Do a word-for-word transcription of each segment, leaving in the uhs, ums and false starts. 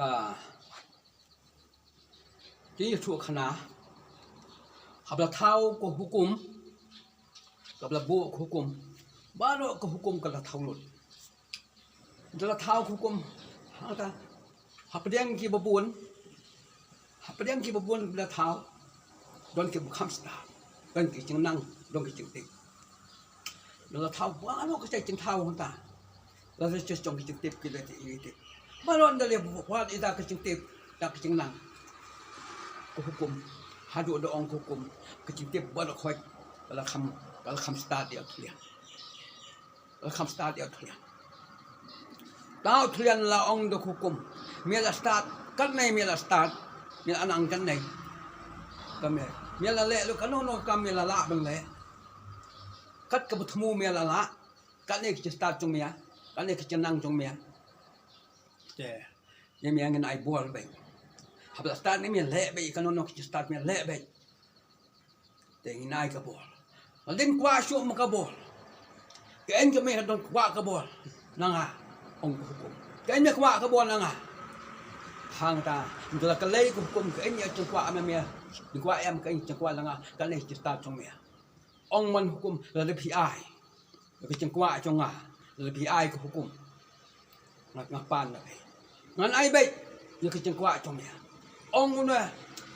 Ah, ki ïathuh khana, haba la thaw ka hukum, haba la buh ka hukum, baroh ka hukum ka la thaw lut. Haba la thaw ka hukum, hangta, hapdeng kiba bun, hapdeng kiba bun ba la thaw, don kiba kham stad, don ki jingnang, don ki jingtip. Haba la thaw baroh ka jingthaw hangta. La dei jong ki jingtip ki la dei ki tip. Baroh hynda la buh ïa ka jingtip, da ka jingnang. Ka hukum, haduh da ong ka hukum, ka jingtip baroh khoit, ka la kham, ka la kham stad ïa u Thlian. Ka la kham stad ïa u Thlian. Te u Thlian la ong da ka hukum, me la stad, katne me la stad, me la nang katne. Ka me, me la leh lut kano kano ka kam me la lah ban leh. Kat kaba thmu me la lah. Katne ka jingstad jong me, katne ka jingnang jong me. Te, ïa me ngin ai bor beit. Haba la stad ne me leh beit, kano kano ka jingstad me leh beit. Te ngin ai ka bor. Lada me kwah shuh ma ka bor, kaei ka me don kwah ka bor na nga, ong ka hukum. Kaei me kwah ka bor na nga. Hangta, hynda la kylli ka hukum, kaei ka jingkwah me me, me kwah em, kaei ka jingkwah na nga, katne ka jingstad jong me. Ong man hukum, lada phi ai ïa ka jingkwah jong nga, lada phi ai ka hukum, nga, nga pan na phi. Ngan ai beit ïa ka jingkwah jong me. Ong une,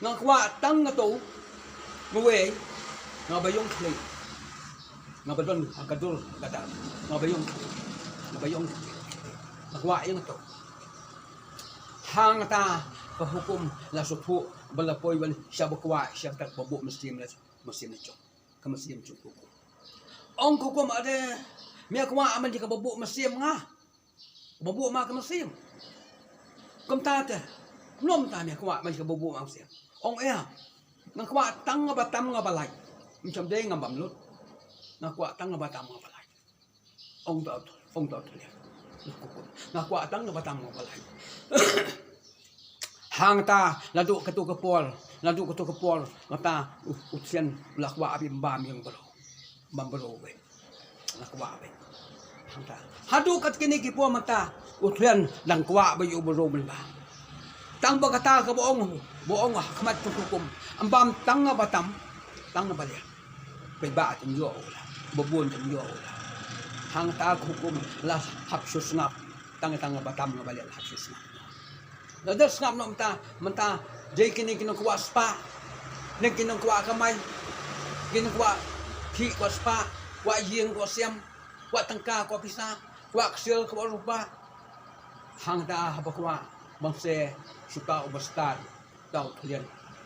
nga kwah tang nga tu, nga wei, nga ba ïong khlieh, nga ba don ha ka dur ha ka dar, nga ba ïong khlieh, nga ba ïong khlieh, nga kwah ïa nga tu. Hangta ka hukum la shu thuh ba la poi ban sha ba kwah sha kata ba buh mynsiem la, mynsiem la jong. Ka mynsiem jong ka hukum. Ong ka hukum, ade, me kwah man ïa kaba buh mynsiem nga, kaba buh ma ka mynsiem? Kumta te, kumno mynta me kwah man ïa kaba buh ma ka mynsiem? Ong ïa, nga kwah tang nga ba tam nga ba lait. Ym shym dei nga bam lut. Nga kwah tang nga ba tam nga ba lait. Ong ta, ong ta u Thlian. Nga kwah tang nga ba tam nga ba lait. Hangta, naduh kato ka por, naduh kato ka por, kata u, u Thlian u la kwah beit ban bam ïa u briew. Bam briew beit. La kwah beit. Hangta. Haduh kat kine ki por mynta, u Thlian dang kwah beit ïa u briew ban bam. Tang ba kata kaba ong, ba ong ha khmat jong ka hukum, ym bam tang nga ba tam, tang nga ba lait. Paidbah te ym ïoh u la, ba bun te ym ïoh u la. Hangta ka hukum la hap shu sngap, tang, tang nga ba tam nga ba lait la hap shu sngap. Lada sngap noh mynta, mynta dei kine ki nongkwah spah, dei ki nongkwah kamai, ki nongkwah khih kwah spah, kwah ïing kwah sem, kwah tyngka kwah pisa, kwah ksiar kwah rupa. Hangta haba kwah, bang se shu ta u bastad, ta u Thlian,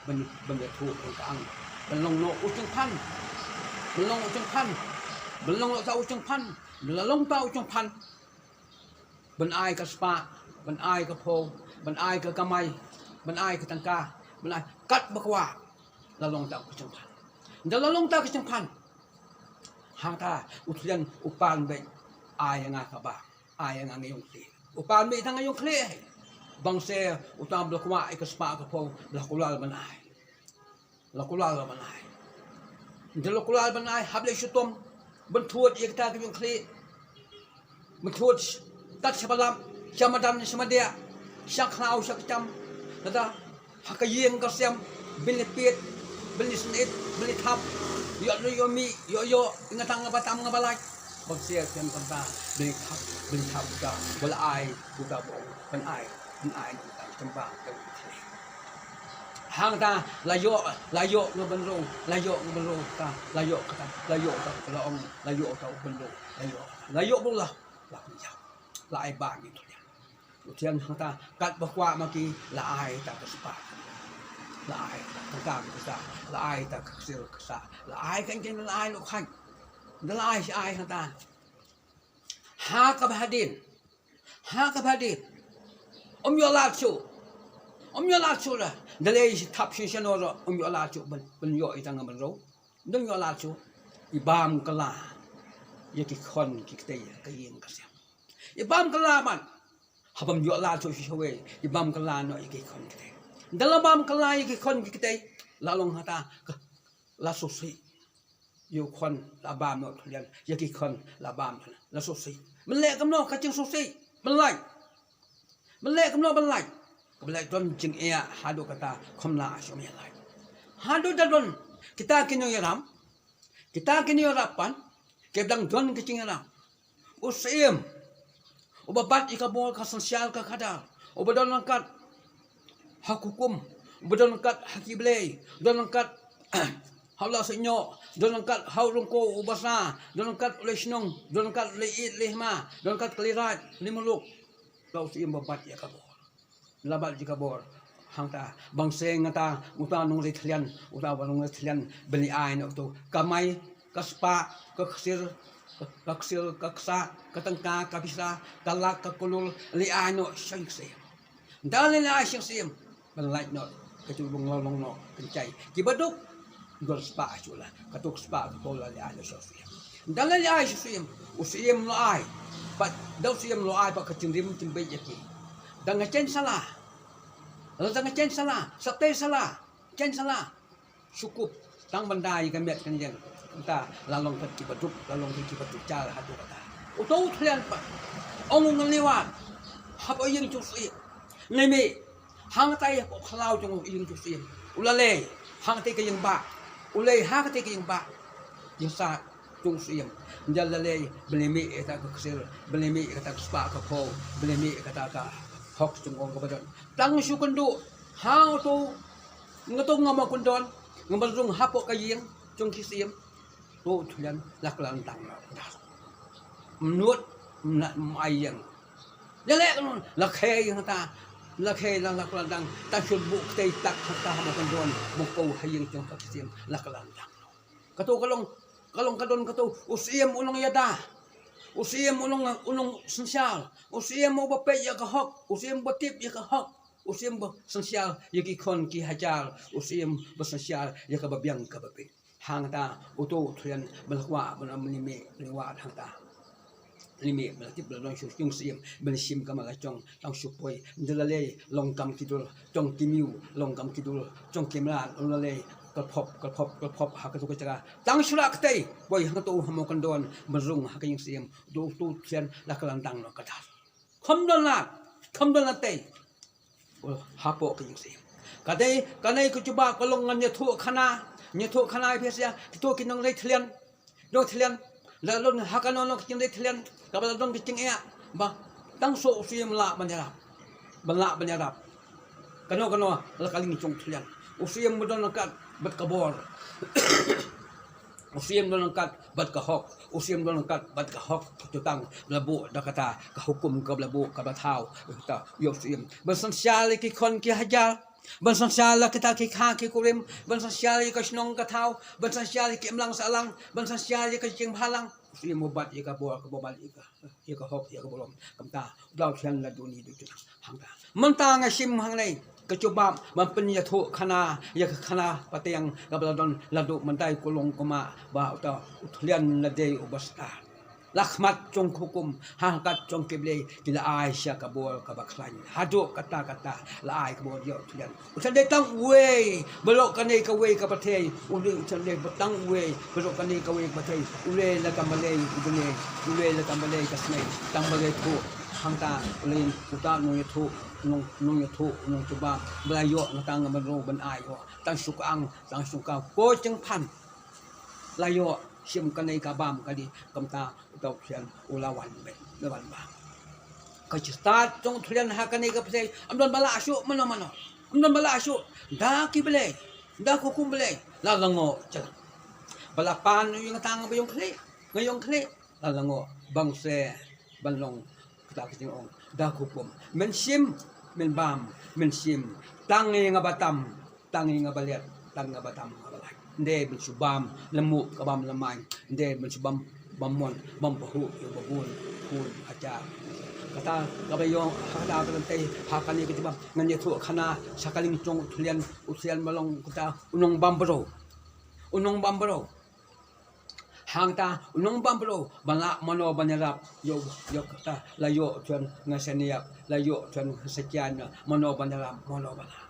ban, ban ïathuh ban ka ang, ban long noh u jingphan, ban long u jingphan, ban long noh ta u jingphan, la long ta u jingphan. Ban ai ka spah, ban ai ka phew, ban ai ka kamai, ban ai ka tyngka, ban ai kat ba kwah, la long ta ka jingphan. Hynda la long ta ka jingphan, hangta u Thlian u pan beit, ai ïa nga kaba, ai ïa nga, nga ïong khlieh. U pan beit tang nga ïong khlieh. Bang se uta ba la kwah ïa ka spah ka phew, la kular ban ai. La kular ban ai. Hynda la kular ban ai, hap leit shitom ban thut ïa kata ka ïong khlieh. Ban thut kat sha ba lap, sha madan sha madiah, sha khlaw sha kjam. Lada ha ka ïing ka sem, ban leit peit, ban leit sngewthuh, ban leit thap. Ïoh, ïoh mih, ïoh, ïoh, nga tang nga ba tam nga ba lait. Bang se ïa ka sem kata, ban leit thap, ban leit thap uta ba la ai, uta ba ong ban ai, ban ai na uta u chembang, uta u khlieh. Hangta la ïoh, la ïoh nga ban rung, la ïoh nga ban rung ta, la ïoh kata, la ïoh ta, la ong, la ïoh ta u ban rung, la ïoh, la ïoh bun la, la pynïap, la ai bam ïa u Thlian. U Thlian hangta kat ba kwah ma ki, la ai ta ka spah, la ai ta ka kam ka sa, la ai ta ka ksiar ka sa, la ai ka, la ai noh khain, la ai shi ai hangta. Ha kaba hadien, ha kaba hadien, ym ïoh lad shuh, ym ïoh lad shuh la, da leit shi thap shi shano ruh ym ïoh lad shuh ban, ban ïoh ïa tang nga ban rung. Ym don ïoh lad shuh. I bam kylla ïa ki khon ki ktei ka ïing ka sem. I bam kylla ban, haba ym ïoh lad shuh shi shawei, i bam kylla noh ïa ki khon ki ktei. Hynda la bam kylla ïa ki khon ki ktei, la long hangta ka, la sngewsih. Ïa u khon la bam noh u Thlian, ïa ki khon la bam, la sngewsih. Ban leh kumno ka jingsngewsih, ban lait. Ban leh kumno ban lait. Kaba la don jingeh haduh kata kham lah shuh ïa lait. Haduh da don kita ki nongïalam, kita ki nongïarap pan, ki dang don ki jingïalam. U Syiem uba bat ïa ka bor ka synshar ka khadar, uba don ryngkat ha ka hukum, uba don ryngkat ha ki blei, don ryngkat ha u la sñiuh, don ryngkat ha u ryngkew u basa, don ryngkat u lei shnong, don ryngkat u lei ïit lei hima, don ryngkat ka lei raid lei muluk. Ka u Syiem ba bat ïa ka bor. La bat ïa ka bor. Hangta bang seng ngata uta nongleit thlian, uta ba nongleit thlian, beli ai noh tu. Kamai, ka spah, ka ksir, ka ksir, ka ksa, ka tyngka, ka pisa, ka lak, ka kulur, lei ai noh sha u Syiem. Da lei ai sha u Syiem, ban lait noh ka tu bang long noh kynjai. Ki baduk don spah shuh la, ka tu spah ka tu la lei ai noh sha u Syiem. Da lei ai sha u Syiem, u Syiem la ai. Pat da u Syiem la ai pat ka jingrim jingbieit ïa ki. Da nga chen sala. La da nga chen sala, sa tei sala, chen sala. Shukup tang ban da ïa ka met ka ïeng. Kata la long pat ki baduk, la long pat ki baduk jar haduh kata. Uto u thlian pat, ong u ngan leit wad hapoh ïing jong u Syiem. Lei mih hangtai hapoh khlaw jong u ïing jong u Syiem. U la lei hangtai ka ïing bah. U lei hangtai ka ïing bah. Ïing sah jong u Syiem. Ynda la lei, ba lei mih ïa kata ka ksir, ba lei mih ïa kata ka spah ka phew, ba lei mih ïa kata ka hok jong u ong kaba don. Tang shu kynduh ha uto, nga to nga maw kyndon, nga ban rung hapoh ka ïing jong ki Syiem. To u thlian la kylla lyntang noh. Mut, mna, mai ïeng. Ïa leh ka nun, la khei hangta, la khei la, la kylla lyntang, tang shu buh ktei tak hangta ha maw kyndon, buh ko ha ïing jong ka ki Syiem, la kylla lyntang noh. Kato ka long, ka long ka don kato, u Syiem u nongïada. U Syiem u nong, u nongsynshar. U Syiem uba peit ïa ka hok, u Syiem uba tip ïa ka hok. U Syiem ba synshar ïa ki khun ki hajar, u Syiem ba synshar ïa kaba biang kaba pit. Hangta uto u thlian ba la kwah ban ym lei mih lei wad hangta. Lei mih ba la tip ba la don shu jong u Syiem, ba la shim ka ma la jong, tang shu poi, ynda la lei long kam ki dur jong ki miaw, long kam ki dur jong ki mrad, ynda la lei ka phop, ka phop, ka phop ha kato ka jaka. Tang shu rah ktei, poi ha kato ha maw kyndon, ban rung ha ka ïing Syiem, uto u thlian la kylla lyntang noh ka dar. Kham don lad, kham don lad tei. Hapoh ka ïing Syiem. Ka dei, kane ka jubab ka long ngan ïathuh khana, ïathuh khana ïa phi sha kito ki nongleit thlian. Nongthlian, la don ha kano kano ka jingleit thlian, kaba la don ka jingeh, ba tang shuh u Syiem lah ban ïarap. Ban lah ban ïarap. Kano kano la ka liang jong u thlian. U Syiem ba don ryngkat bad ka bor. U Syiem don ryngkat bad ka hok. U Syiem don ryngkat bad ka hok. Ka jutang ba la buh da kata ka hukum kaba la buh kaba thaw. Kata ïa u Syiem. Ban synshar ïa ki khun ki hajar. Ban synshar ïa kita ki kha ki kurim. Ban synshar ïa ka shnong ka thaw. Ban synshar ïa ki imlang sahlang. Ban synshar ïa ka jingbhalang. U Syiem u bat ïa ka bor, kaba bat ïa ka, ïa ka hok, ïa ka burom. Kumta u la u thlian la duni duni hangta. Mynta nga shim hangne ka jubab ban pynïathuh khana ïa ka khana pateng kaba la don la duh mynta, ko long kumba uta u thlian la dei uba stad. La khmat jong ka hukum, ha ryngkat jong ki blei, ki la ai sha ka bor kaba khlaiñ. Haduh katta katta la ai ka bor ïa u thlian. U thlian dei tang uwei baroh kane kawei ka pyrthei. U dei u thlian dei tang uwei baroh kane kawei ka pyrthei. U lei la ka malei u bneng, u lei la ka malei ka sngi. Tang ba lei thuh hangta, u lei uta u nongïathuh, u nong, u nongïathuh, u nongjubab ba la ïoh, nga tang ban rung ban ai ïoh. Tang shu ka ang, tang shu ka ko jingphan. La ïoh shim kane ka bam ka dei, kumta uta u thlian u la wan bam, la wan bam. Ka jingstad jong u thlian ha kane ka pyrthei ym don ba lah shuh mano mano. Ym don ba lah shuh. Da ki blei, da ka hukum blei, la lyngngoh jylliew. Ba la pan ïa nga tang ba ïong khlieh, nga ïong khlieh, la lyngngoh bang se ban long kata ka jingong da ka hukum. Men shim, men bam, men shim. Tang ïa nga ba tam, tang ïa nga ba liat, tang ïa nga ba tam, nga ba lait. Ynda ban shu bam, la muh ka bam la main. Ynda ban shu bam, bam mon, bam pahuh ïa ba bun, bun hajar. Kata kaba ïong ha kata ka lynti, ha kane ka jubab ngan ïathuh khana sha ka liang jong u thlian, u thlian ba long kata u nongbam briew. U nongbam briew. Hangta u nongbam briew ban lah mano ban ïarap, ïoh, ïoh kata la ïoh u thlian nga sniap, la ïoh u thlian nga sniap, mano ban ïarap, mano ban lah.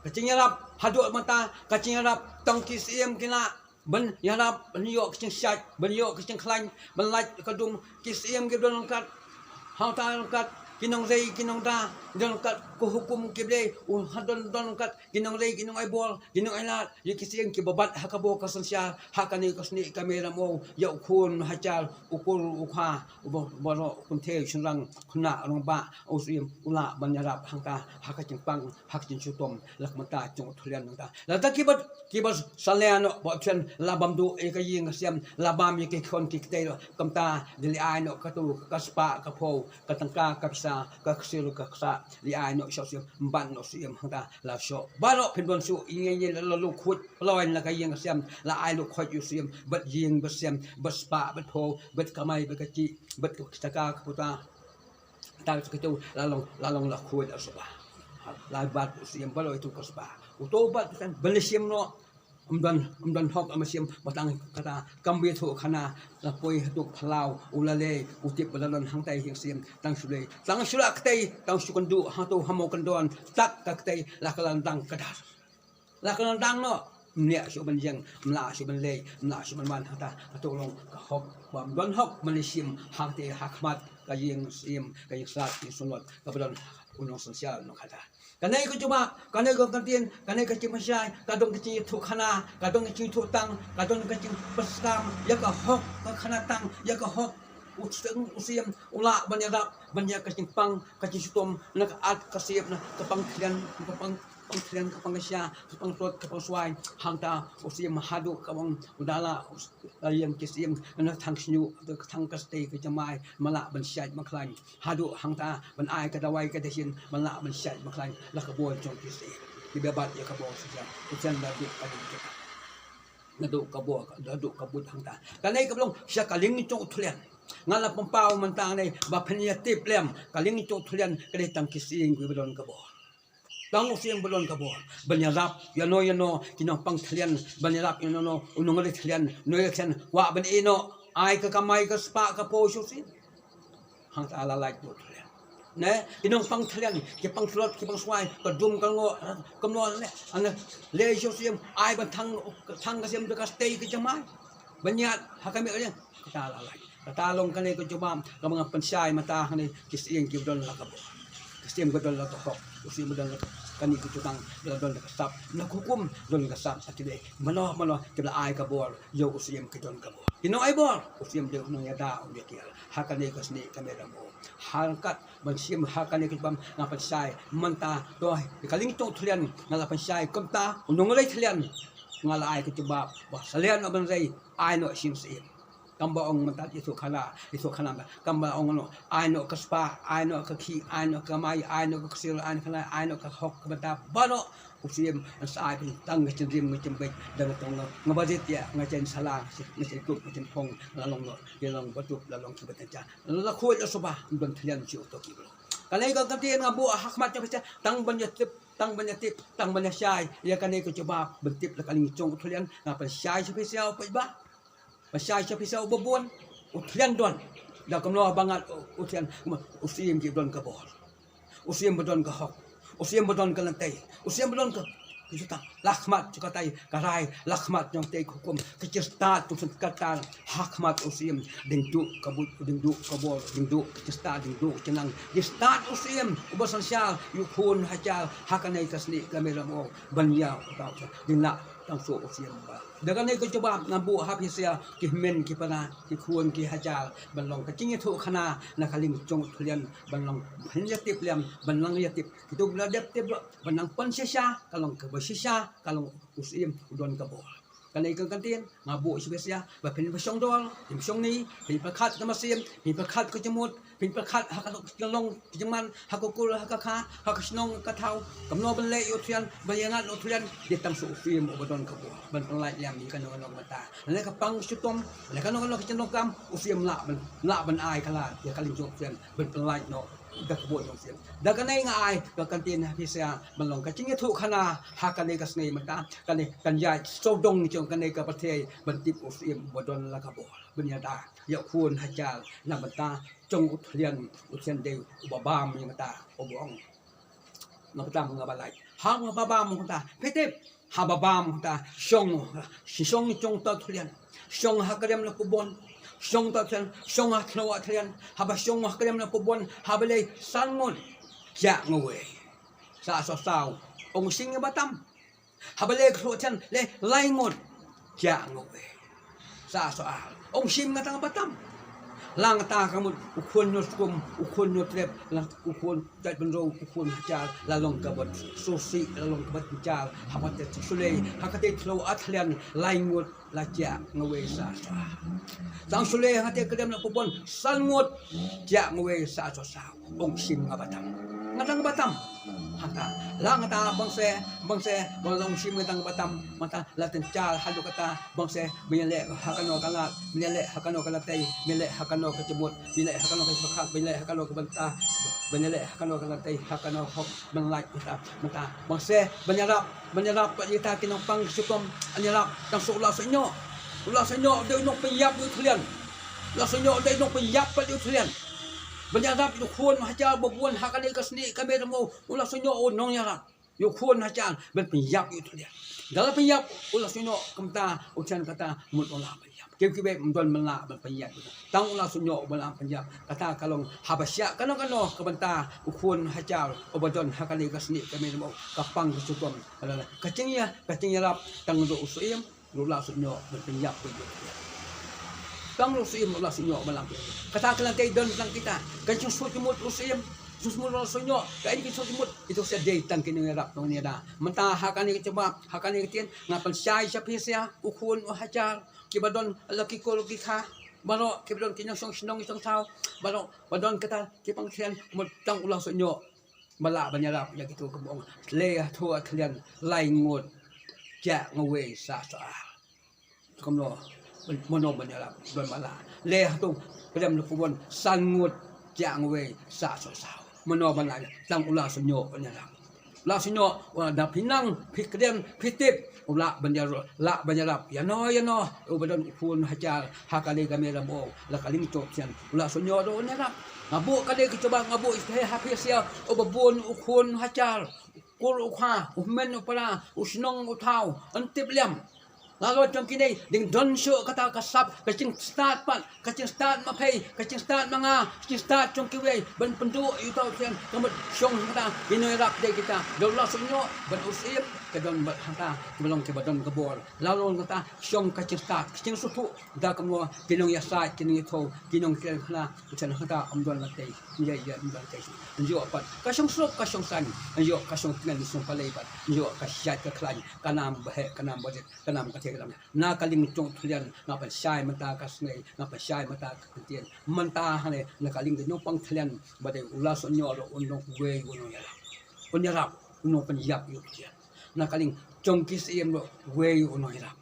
Ka jingïarap haduh mynta, ka jingïarap tang ki syiem ki lah ban ïarap, ban ïoh ka jingshait, ban ïoh ka jingkhlaiñ, ban lait ka dum, ki syiem ki don ryngkat. Hangta ryngkat ki nongdei ki nongda don ryngkat. Ka hukum ki Blei, u ha don don kat, ki nongrei, ki nongai bor, ki nongai lad, ïa ki sying kiba bat ha ka bor ka synshar, ha kane ka snieh ka mei ramew, ïa u khun hajar, u kur u kha, u ba-, baroh, u kynthei, u shynrang, u khynnah, u rangbah, u syiem, u lah ban ïarap hangta, ha ka jingpang, ha ka jingshitom, la ka mynta jong u Thlian hangta. Lada kiba, kiba salia noh, ba u Thlian, la bam duh ïa ka ïing ka sem, la bam ïa ki khun ki kti noh, kumta, da leit ai noh, katu, ka spah, ka phew, ka tyngka, ka pisa, ka ksiar, ka ksah, leit ai noh sha u syiem, ban noh u syiem hangta, la shoh. Baroh phin don shuh, ïa ngi ngi la, la lukhuid, ploin la ka ïing ka sem, la ai lukhuid ïa u syiem, bad ïing bad sem, bad spah, bad phew, bad kamai, bad ka jih, bad ka tyngka, ka puta. Tang shu katu, la long, la long la khuid la spah. La bat u syiem, baroh itu ka spah. Uto u bat u Thlian, ban leit shim noh, ym don, ym don hok ym shim, ba tang kata, kam ïathuh khana, la poi haduh phyllaw, u la leit, u tip ba la don hangtai ha ïing syiem, tang shu leit, tang shu la kti, tang shu kynduh, hato ha maw kyndon, tak ka kti, la ka lyndang ka dar. La ka lyndang noh, ym lah shuh ban ïeng, ym lah shuh ban leit, ym lah shuh ban wan hangta, hato long ka hok, ba ym don hok, ban leit shim, hangtai ha khmat, ka ïing syiem, ka ïing slad, ka ïing sumlot, kaba don, u nongsynshar, nongkhatar. Kane ka jubab, kane ka kyntien, kane ka jingpynshai, ka don ka jingïathuh khana, ka don ka jingïathuh tang, ka don ka jingpynskhem, ïa ka hok, ka khana tang, ïa ka hok, u syiem, u syiem, u lah ban ïarap, ban ïa ka jingpang, ka jingshitom, na ka at ka syiem, na ka pang Thlian, ka pang, pang Thlian, ka pang ka sha, ka pang tlot, ka pang swai, hangta, u syiem, haduh, ka bang, u da lah, u s-, la ïeng ki syiem, na thang shñiuh, ka thang ka stei, ka jamai, ma lah ban shait, ma khlaiñ, haduh hangta, ban ai ka dawai ka dashin, ban lah ban shait ban khlaiñ, la ka bor jong ki syiem. Kiba bat ïa ka bor shisha, u Thlian da duh ka duh jong ka. Da duh ka bor, da duh ka bor hangta. Kane ka long, sha ka lieng jong u Thlian. Nga la pynpaw mynta ne, ba phin ïa tip lem, ka lieng jong u Thlian, ka dei tang ki syiem kiba don ka bor. Tang u syiem ba don ka bor. Ban ïarap, ïano ïano, ki nongpang Thlian, ban ïarap, ïano ïano, u nongrei Thlian, nongrei Thlian, kwah ban ïehnoh, ai ka kamai ka spah ka phew sha u syiem. Hangta la lait bor Thlian. Ne, ki nongpang Thlian, ki pang tlot, ki pang swai, ka dum ka ngoh, kumno ne, ane, leit sha u syiem, ai ban thang, thang ka syiem da ka stei ka jamai. Ban ïaid, ha ka miet ka lieng, kata la lait. Kata long kane ka jubab, kaba nga pynshai mynta hangne, ki syiem kiba don la ka bor. Ki syiem kiba don la ka hok, u syiem ba don la ka, kane ka jutang, ba la don la ka sap, na ka hukum, don ka sap, sa ki dei, mano, mano, kiba la ai ka bor, ïa u syiem ki don ka bor. Ki nongai bor, u syiem dei u nongïada, u dei ki, ha kane ka snieh ka mei ramew. Hangkat, ban shim ha kane ka jubab, nga pynshai, mynta, to, ka lieng jong u Thlian, nga la pynshai, kumta, u nongrei Thlian, nga la ai ka jubab, ba sa leit noh ban rei, ai noh sha ïing syiem. Kam ba ong mynta ïathuh khana, ïathuh khana ba. Kam ba ong noh, ai noh ka spah, ai noh ka khih, ai noh ka kamai, ai noh ka ksiar, ai noh ka khlaiñ, ai noh ka hok ka bynta baroh. U syiem, sa ai pyn tang ka jingrim ka jingbit, da nga tong nga, nga ba rit ïa, nga jen sala, nga jen kup, nga jen phong, la long noh, ïa long ba tup, la long kiba tynjar. La khuid la suba, ym don Thlian shuh uto ki ba long. Kane ka kyntien nga buh ha khmat jong phi sha, tang ban ïa tip, tang ban ïa tip, tang ban ïa shai, ïa kane ka jubab, ban tip la ka lieng jong u Thlian, nga pynshai sha phi sha u paidbah. Pynshai sha phi sha u babun, u Thlian don. Da kumno ba ngat u, u Thlian, u syiem ki don ka bor. U syiem ba don ka hok. U syiem ba don ka lynti. U syiem ba don ka, ka jutang. La khmat jong katai ka rai, la khmat jong katai ka hukum. Ka jingstad jong sngewsynei kata, ha khmat u syiem. Ding duh ka buit, ding duh ka bor, ding duh ka jingstad, ding duh ka jingnang. Jingstad u syiem, uba synshar, ïa u khun hajar, ha kane ka snieh ka mei ramew. Ban ïa, uta, uta, ding lah, tang shuh u syiem ba. Da kane ka jubab nga buh ha phi sha ki hynmen ki para, ki khun ki hajar, ban long ka jingïathuh khana, na ka lieng jong u Thlian, ban long phin ïa tip lem, ban long ïa tip, kitu ba la dep tip, ban long pyn shisha, ka long kaba shisha, ka long u syiem, u don ka bor. Kane ka kyntien, nga buh sha phi sha, ba phin pynshong dor, phin pynshong ni, phin pyrkhat ka mynsiem, phin pyrkhat ka jingmut, phin pyrkhat ha ka long ka jingman, ha ka kur, ha ka kha, ha ka shnong ka thaw, kumno ban leh ïa u Thlian, ban ïa ngat ïa u Thlian, dei tang shuh u syiem uba don ka bor, ban pynlait lem ïa kano kano ka bynta. Lane ka pang shitom, lane kano kano ka jingdonkam, u syiem lah ban, lah ban ai ka lad, ïa ka lieng jong u Thlian, ban pynlait noh, da ka bor jong u syiem. Da kane nga ai, ka kyntien ha phi sha, ban long ka jingïathuh khana, ha kane ka sngi mynta, kane kan ïaid sawdong jong kane ka pyrthei, ban tip u syiem uba don la ka bor, ban ïada. Ïa u khun hajar na bynta jong u Thlian, u Thlian dei uba bam ïa kata, uba ong. Nga bam nga ba lait. Ha nga ba bam nga ta. Phi tip. Ha ba bam nga ta. Shong. Shi shong jong uta u Thlian. Shong ha ka rem la pubon. Shong uta u Thlian. Shong ha thlua u Thlian. Ha ba shong ha ka rem la pubon. Ha ba lei san ngut. Jia nga wei. Sa so saw. Ong shim nga batam. Haba leh ka thluh thian leh lai ngut. Jia nga wei. Sa so ar. Ong shim nga tang batam. Lang ta ka mut u khun nyo skum, u khun nyo trep, lang u khun tat ban ro, u khun hajar, la long ka bat. Susi, la long ka bat hajar. Haba te sulei, ha ka te thlo at lian, lai ngut. La jia nga wei sa so ar. Tang sulei ha te ka dem la pupon san ngut. Jia nga wei sa so saw. Ong shim nga batam. Nga tang batam. Hata. La nga ta bangse, bangse, bang long shim nga tang batam. Mata la ten char halu kata bangse. Banyale ha kano kala, banyale ha kano kala tei, banyale ha kano ka jemut, banyale ha kano ka jemut, banyale ha kano ka banta, banyale ha kano kala tei, ha kano hok, ban lai mata, mata. Bangse, banyarap, Ban ïarap pat ïa kita ki nongpang ki shukom, ban ïarap tang shu u la Sohñioh. U la Sohñioh u dei u nongpynïap ïa u thlian. U la Sohñioh u dei u nongpynïap pat ïa u thlian. Ban ïarap ïa u khun hajar ba bun ha kane ka snieh ka mei ramew. U la Sohñioh u nongïarap ïa u khun hajar ban pynïap ïa u thlian. Da la pynïap u la Sohñioh kumta u thlian kata mut u la pynïap. Kiwei kiwei ym don ban lah ban pynïap. Tang u la Sohñioh u ba lah pynïap. Kata ka long haba shah kano kano ka bynta u khun hajar u ba don ha kane ka snieh ka mei ramew, ka pang ka shukom. Ka jingïa, ka jingïarap tang ruh u syiem, ruh u la Sohñioh ban pynïap. Tang ruh u syiem u la Sohñioh ba lah pynïap. Kata ka la dei don tang kita. Ka jingsngewsih jingmut u syiem, jingsngewsih jingmut u la Sohñioh, ka dei ka jingsngewsih jingmut. Ito sa dei tang ki nongïarap nongïada. Mynta ha kane ka jubab, ha kane ka ktien, nga pynshai sha phi sha u khun u hajar. Kiba don la ki kur ki kha baroh, kiba don ki nongshong shnong shong thaw baroh, ba don kata ki pang thlian, mut tang u la Sohñioh ba lah ban ïarap ïa kito, ka ong leh ha to thlian lai ngut, jia nga wei sa so ar. Kumno, mano ban ïarap, don ba lah. Leh ha to ka dem la pupon san ngut, jia nga wei sa so saw. Mano ban lah, tang u la Sohñioh ban ïarap. La Sohñioh, u la da phi nang, phi kren, phi tip, u lah ban ïarap, lah ban ïarap ïano ïano, u ba don u khun hajar ha kane ka mei ramew, la ka lyngkot thlian, u la Sohñioh ruh un ïarap. Nga buh kane ka jubab, nga buh ïa phi ha phi sha u ba bun u khun hajar, kur u kha, u hynmen u para, u shnong u thaw, yn tip lem. Lalo jong kine dang don shuh kata ka sap, ka jingstad pat, ka jingstad ma phi, ka jingstad ma nga, ka jingstad jong kiwei ban pynduh ïa uto u thlian, ka mut shong kata, ïa nongïarap dei kita. Da u la Sohñioh bad u syiem ka don bad hangta kiba long kiba don ka bor. Lalo kata shong ka jingstad, ka jingsngewthuh, da kumno ki nongïasaid, ki nongïathuh, ki nongkren khana, u thlian hangta ym don la tei, ïa ïa ym don la tei. Ïoh pat ka shong suk ka shong saiñ, ïoh ka shong tngen shong palei pat, ïoh ka shait ka khlaiñ, ka nam ba heh, ka nam ba rit, ka nam ka theh ka nam. Na ka liang jong u thlian nga pynshai mynta ka sngi, nga pynshai mynta ka ktien. Mynta hangne na ka liang jong u nongpang thlian ba dei u la Sohñioh ruh un long uwei u nongïarap. Un ïarap, un nongpynïap ïa u thlian. Na ka liang jong ki syiem ruh uwei u nongïarap.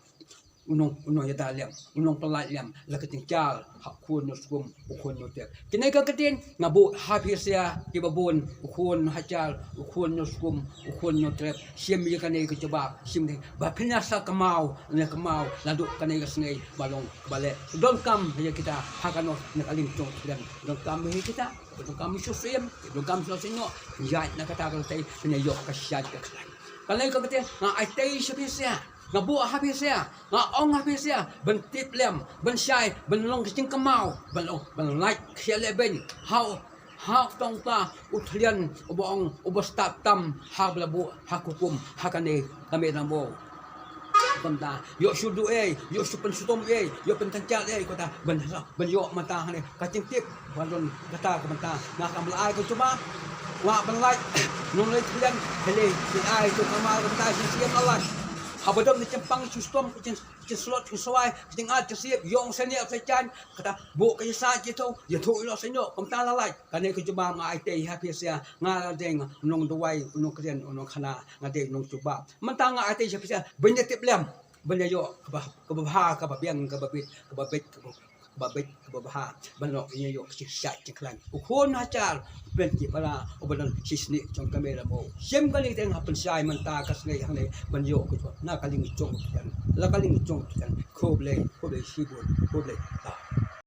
U nong, u nongïada lem, u nongpynlait lem la ka jingjar ha u khun u skum, u khun u trep. Kine ka ktien nga buh ha phi sha kiba bun, u khun u hajar, u khun u skum, u khun u trep. Shim ïa kane ka jubab, shim ne ba phin ïa sa kynmaw, ne kynmaw naduh kane ka sngi ba long ba leh. Donkam ïa kita ha kano na ka liang jong u thlian. Donkam ïa kita, donkam ïa u syiem, donkam ïa u Sohñioh. Ïaid na kata ka lynti phin ïoh ka shait ka khlaiñ. Kane ka ktien nga ai tei sha phi sha. Nga buh ha phi sha, nga ong ha phi sha, ban tip lem, ban shai, ban long ka jingkynmaw, ban long, ban lait khia leh beiñ ha u, ha u tong ta u thlian uba ong, uba stad tam ha ba la buh ha ka hukum ha kane ka mei ramew. Kumta ïoh shu duh ei, ïoh shu pynshitom ei, ïoh pyntynjar ei, kumta ban ban ïoh mynta hangne ka jingtip. Ba don kata ka bynta nga kam la ai ka jubab. Nga ban lait nongleit thlian, hynrei ki ai tu ka mal ka bynta shi siem la lait. Haba don ka jingpang, jingshitom, jing, jingslot, jingswai, jingat, jingsiep, ïong senior sejaiñ, kata buh ka ïasaid ïathuh, ïathuh ïa u Sohñioh, kumta la lait. Kane ka jubab nga ai tei ha phi sha, nga la dei u nongduwai, u nongkren, u nongkhana, nga dei u nongjubab. Mynta nga ai tei sha phi sha ban ïa tip lem, ban ïa ïoh kaba, kaba bha, kaba biang, kaba bit, kaba bit, kaba kaba beit kaba bha, ban long ïa ïoh ka jingshait jingkhlaiñ. U khun hajar, u pynki para, uba don shisngi jong ka mei ramew. Shim kane ka ktien ha pynshai mynta ka sngi hangne ban ïoh ka jingkhublei na ka liang jong u Trai, la ka liang jong u Trai. Khublei, khublei shibun, khublei.